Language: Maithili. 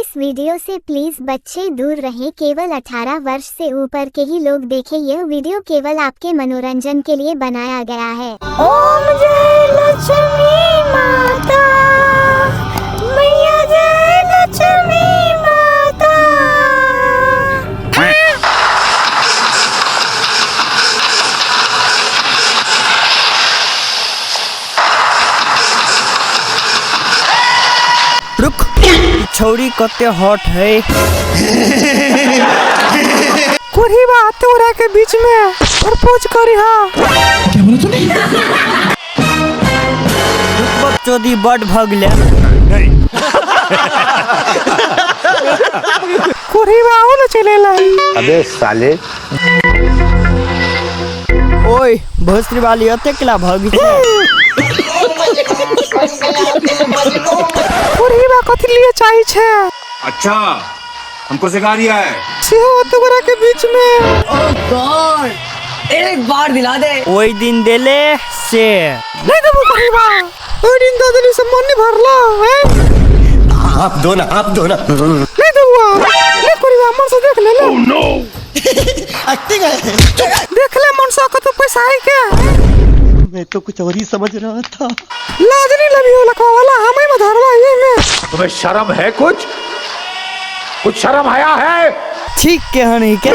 इस वीडियो से प्लीज बच्चे दूर रहें। केवल 18 वर्ष से ऊपर के ही लोग देखें। यह वीडियो केवल आपके मनोरंजन के लिए बनाया गया है। ओम जय लक्ष्मी माता, मैया जय लक्ष्मी माता। रुक, ई छौरी कते हॉट है। कोढ़ीबा तोरा के बीच में प्रपोज करी हा। रुकबक चोदी बड भगले। कोढ़ीबा आओ न चले ला। अबे साले। ओए भोसरी वाली ओते केला भग छै। कोढ़ीबा कथी लिए चाही छै? अच्छा हमको सिखा रिया है। सेहो तोरा के बीच में। एक बार दिला दे। ओइ दिन देले से नहीं देबो कोढ़ीबा। ओइ दिन दऽ देली से मन नहीं भरलो हैं? आप दो ना, आप दो ना। नहीं देबो ले कोढ़ीबा, मन से देख ले ले। एक्टिंग है। देख ले मन से कतो पैसा है के। मैं तो कुछ और ही समझ रहा था। लाज नहीं लगी हो लखवा वाला, हमें में धरवा ये में। तुम्हें शर्म है कुछ? कुछ शर्म आया है? ठीक के हन ही के।